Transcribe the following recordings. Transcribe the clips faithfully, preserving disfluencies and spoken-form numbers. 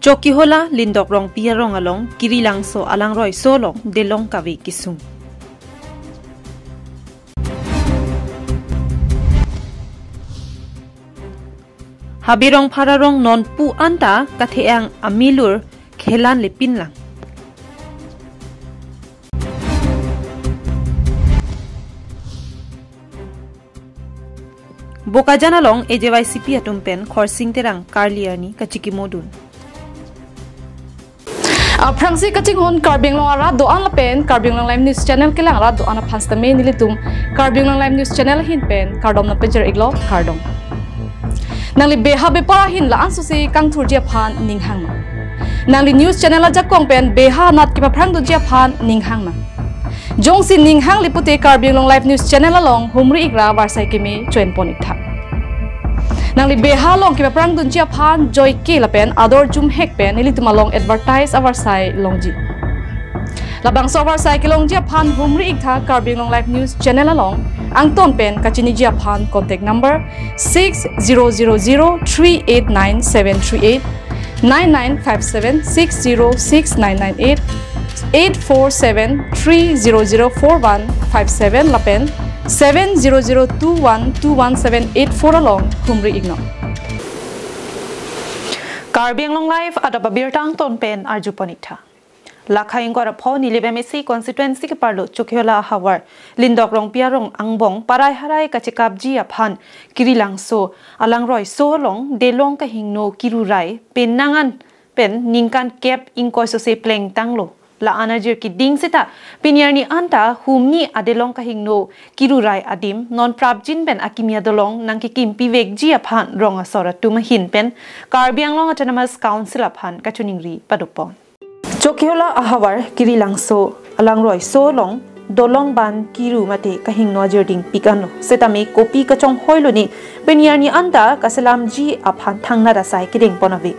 Chokihola Lindok Rongpi arong along Kirilangso alangroiso along delong kave kesung. Habe Rongphar arong nonpu anta katheang amilur khelan le pinlang. Bokajan along A J Y C P atum pen Khorsing Terang karli arni kachikimodun. Aphrangsi kachinghon Karbi Anglong arat do-an lapen Karbi Anglong Live News Channel kelang arat do-an aphan sitame nelitum Karbi Anglong Live News Channel ahin pen kardom nangpajir iklo, kardom. Nangli beha bepar ahin la-an sosi kangthurji aphan ning hang nang. Nangli news channel ajakong pen beha anat kepaphrangdunji aphan ning hang nang. Jongsi ning hang le pute Karbi Anglong Live News Channel along humri ikra avarsai keme choenpon iktha. Nangli beha along kepaphrangdunji aphan joike lapen ador jumhek pen nelitum along advertise avarsai longji. Labangso avarsai kelongji aphan humri iktha Karbi Anglong Live News Channel along, angton pen kachiniji aphan contact number six zero zero zero three eight nine seven three eight, nine nine five seven six zero six nine nine eight, eight four seven three zero zero four one five seven lapen seven zero zero two one two one seven eight four along humri iknon. Karbi Anglong Live adap abirta angton pen arjupon iktha. Lakha ingkoi ra pho Nilip M A C constituency keparlo Chokihola ahavar Lindok Rongpi arong angbong parai harai kachekapji aphan Kirilangso alangroiso along delong kahingno kirurai penang an pen ningkan kep ingkoi sose plengtanglo. La-an ajir keding seta pini arni anta humni adelong kahingno kirurai adim non prapjin pen akimi adelong nangkekimpi vekji aphan rong asor atum ahin pen Karbi Anglong Autonomous Council aphan kachiningri padopon. Chokihola ahavar Kirilangso alangroiso along dolong ban kiru mate kahingno ajir dingpik anlo. Setame kopi kachonghoilo ne pini arni anta kaselamji aphan thangnat asai kedengpon ave.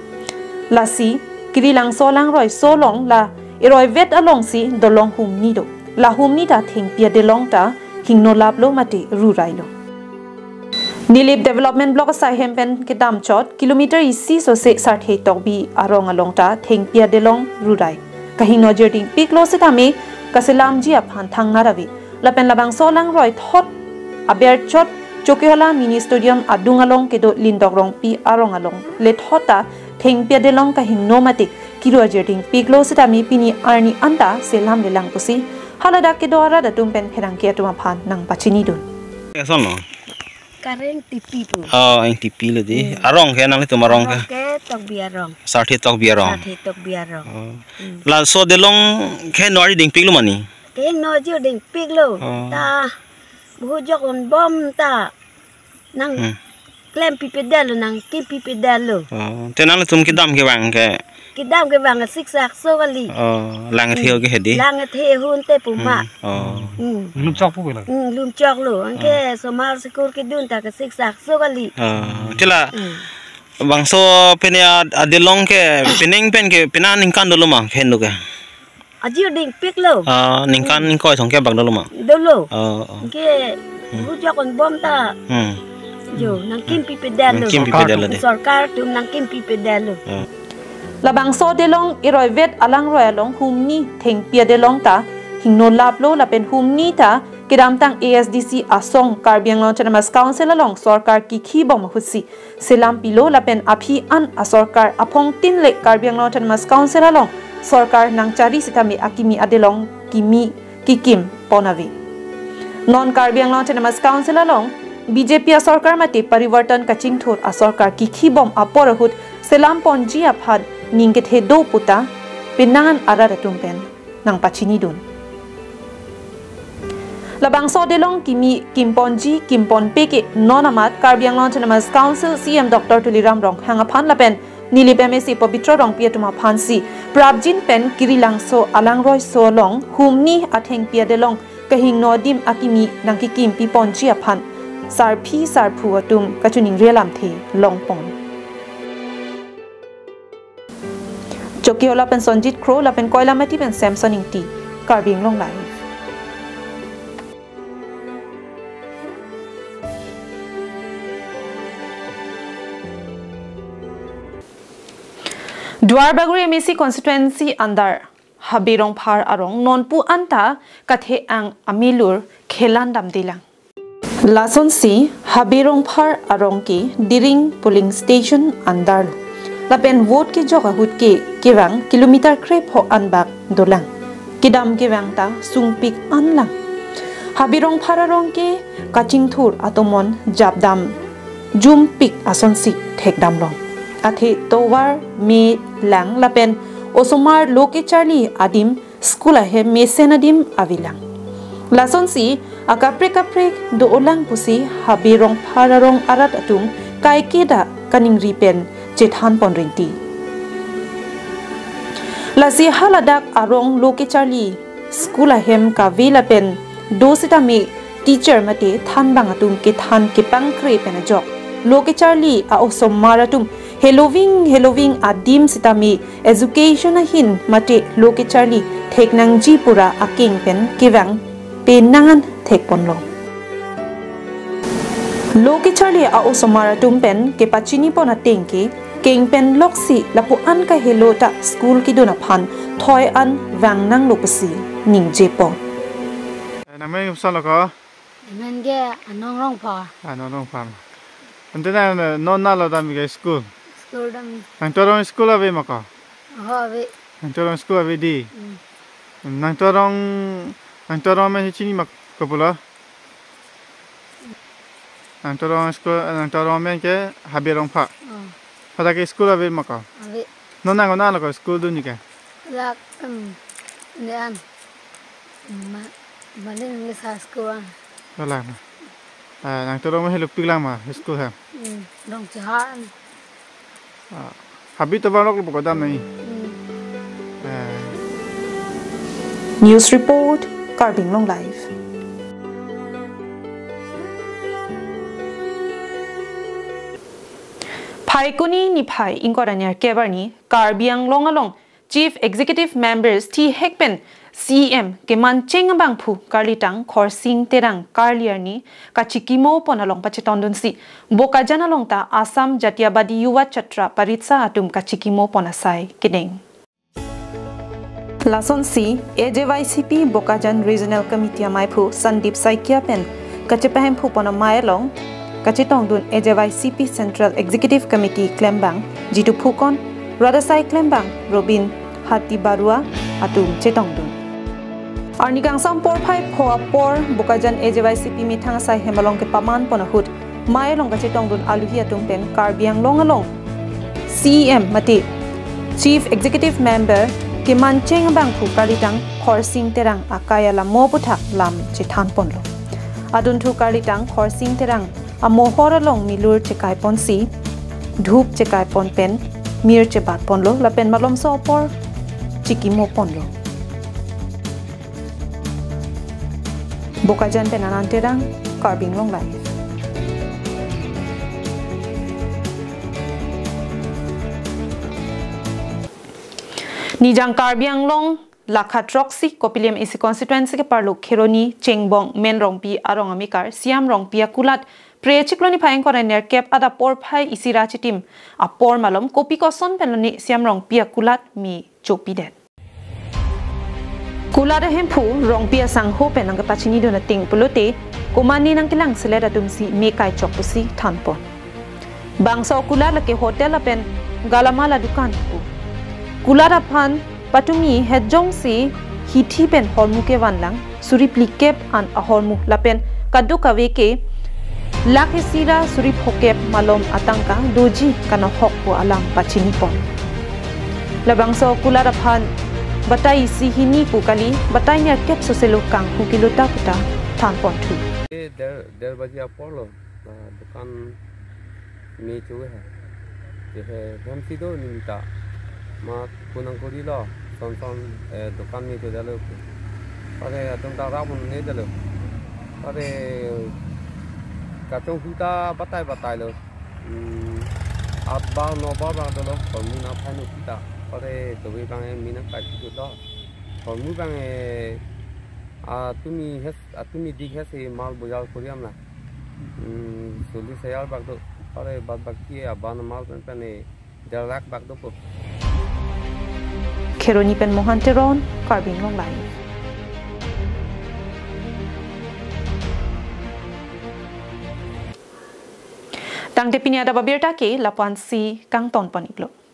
Lasi Kirilangso alangroiso along la eroivet alongsi dolong humni do. La humni ta thengpi adelong ta hingno laplo mate rurailo. Nilip Development Block asai hem pen kedamchot kilometer isi sose Sarthe Tokbi arong along ta thengpi adelong rurai. Kahingno ajir dingpiklo setame kaselamji aphan thangnat ave. Lapen labangso alangroi thot aberchot Chokihola Mini Stadium adung along kedo Lindok Rongpi arong along le thot ta thengpi adelong kahingno mate kiru ajir dingpiklo setame pini arni anta selam lelang pusi haladak kedo arat atum pen pherangke atum aphan nangpachinidun. Eson lo? Kareng Tipi pu. Oh, Eng Tipi lo di. Hmm. Arong ke nanglitum arong ke? Arong ke Tokbi arong. Sarthe Tokbi arong. Sarthe Tokbi arong. Oh. Hmm. Laso adelong ke nori dingpiklo mane? Ke nori dingpiklo. Oh. Ta buhu jok on bom ta nang Hmm. klempi pedetlo, nangkimpi pedetlo. Oh, te nanglitum kedam kevang ke? Kedam kevang siksak so kali. Oh, lang Hmm. theo ke hedi? Lang the hun te puma. Hmm. Oh. Hmm. Lum chok pu lang. Hmm, lum choklo. Anke Oh. somar sikur kedun ta ke siksak so kali. Oh, te la Hmm. bangso pene ad-, adelong ke penang pen ke pena ningkan dolo ma khen do ke? Ajir dingpiklo. Ah, ningkan Hmm. ingkoi thong ke bak dolo ma? Dolo. Oh, oh. Anke Hmm. buhu jok on bom ta. Hmm. Jo, nangkimpi pedetlo. Nangkimpi Sorkar pedetlo tum. de. Sorkar tum nangkimpi pedetlo. Ah. Labangso adelong eroivet alangroi along humni thengpi adelong ta hingno laplo lapen humni ta kedamtang A S D C asong Karbi Anglong Autonomous Council along sorkar kikhibom ahutsi selampilo lapen aphi an asorkar aphongtin le Karbi Anglong Autonomous Council along sorkar nangchari sitame akimi adelong kimi kikim pon ave. Non Karbi Anglong Autonomous Council along B J P asorkar mate Parivartan kachingthur asorkar kikhibom apor ahut selam ponji aphan ning kethe do puta penang an arat atum pen nangpachinidun. Labangso adelong kimi kimponji kimponpe ke non amat Karbi Anglong Autonomous Council C E M Doctor Tuliram Ronghang aphan lapen Nilip M A C Pobitro Rongpi atum aphansi prapjin pen Kirilangso alangroiso along humni athengpi adelong kahingno adim akimi nangkikimpi ponji aphan sarpi sarpo atum kachiningri alamthe longpon. Chokihola pen Sonjit Kro lapen Koilamati pen Samson Ingti, Karbi Anglong Live. Duarbagori M A C constituency under Habe Rongphar arong nonpu anta kathe-ang amilur khelan damdelang. Lasonsi Habe Rongphar arong ke Diring polling station under lo. Lapen vote kejok ahut ke kevang kilometer krepho anbak dolang. Kedam kevang ta sungpik anlang. Habe Rongphar arong ke kachingthur atomon japdam jumpik asonsi thekdamlong. Athe tovar me lang lapen osomar lo kecharli adim school ahem mesen adim avelang. Lasonsi akaprek kaprek do-olang pusi Habe Rongphar arong arat atum kaiketa kaningri pen chethanpon rinti. Lasi haladak arong lo kecharli school ahem kave lapen do sitame teacher mate thanbang atum kethan kepangkre pen ajok lo kecharli a-osomar atum heloving heloving adim sitame education ahin mate lo kecharli theknangji pura akeng pen kevang penang an thekponlo. Lo kecharli a-osomar atum pen kepachinipon ateng ke keng pen loksi lapu-an kahelo ta school kedun aphan thoi an vangnanglo pusi ningjepon. Nangmen koson lo ko? Amen ke Anong Rongphar. Anong Rongphar. Ante na non nalo dam ke school? School dam. Nangtum arong school ave ma ko? Ho, ave. Nangtum arong school ave dei. Hmm. Nangtum arong, nangtum arong amen chini ma ko pulo? Nangtum arong school, nangtum arong amen ke Habe Rongphar. Oh. Hadak ke school ave ma ko? Ave. Non nang nalo ko school dunji ke? Lak, em, ne an. Ma, mane nang sa school an. Wala ma. Ah, nangtum arong helopiklang ma school ha. Hmm, rong chehar an. Ah, Habe tovar lok lo pokok dam nai. Hmm. Ah. News report, Karbi Anglong Live. Phaikuni niphai ingkoi ra nerkep arni Karbi Anglong along Chief Executive Members thihek pen C E M kemancheng abangphu karlitang Khorsing Terang karli arni kachikimopon along pachetongdunsi Bokajan along ta Assam Jatiyabadi Yuva Chatra Parishad atum kachikimopon asai kedeng. Lasonsi A J Y C P Bokajan Regional Committee amaiphu Sandeep Saikia pen kachepahemphupon amei along kachetongdun A J Y C P Central Executive Committee klembang Jitu Phukon, rat asai klembang Robin Hatibarua atum chetongdun. Arni kangsam porphai pho apor Bokajan A J Y C P methang asai hem along kepamanpon ahut mei along kachetongdun aluhi atum pen Karbi Anglong along C E M mate Chief Executive Member kemancheng abangphu karlitang Khorsing Terang akai alamo aputhak lam chethanponlo. Adunthu karlitang Khorsing Terang amohor along milur chekaiponsi dhup chekaipon pen mir chebatponlo lapen malomso apor chikimoponlo. Bokajan pen Anand Terang, Karbi Anglong Live. Nijang Karbi Anglong lakha throksi Kopili M A C constituency keparlo Kheroni Chengbong Men Rongpi arong amekar Siam Rongpi akulat Phre chiklo niphai ingkoi ra nerkep adap porphai isi ra chitim apor malom kopi koson pen lone Siam Rongpi akulat me chopidet. Kulat ahemphu Rongpi asangho pen nangkepachinidun ateng pulote komatne nangkelangselet atumsi me kaichok pusi thanpon. Bangso kulat lake hotel lapen galamal adukan pu. Kulat aphan patumi hetjongsi hithi pen hormu kevanlang suri phlikep an ahormu lapen kadokave ke lakh isi ra suri phokep malom atangka doji kanohok pu alam pachinipon. Labangso kulat aphan batai isi hini pu kali, batai nerkep soselo kanghu kiluta puta thanponthu. Eh, der, der baji apor lo, ah, dukan me chowe hai. Je hai, hem si do nimita. Ma kunang kuri lo, son son, eh, dukan me cho dalo. Pare atum ta rap ne dalo. Pare kachonghu ta batai batai lo. Hmm, abar nobar bang dolo, hormu nangphai nangkita. Pare tobe bang e me nangkai si do. Hormu bang e, ah, tumi hes, ah, tumi dik hes e mal bojar kuriam na. Hmm, solis hajar bak do. Pare bad baki aban mal pen pen e der lakh bak dopo. Kheroni pen Mohan Teron, Karbi Anglong Live. Tangte pini adap abirta ke lapu-ansi kangton pon-iklo.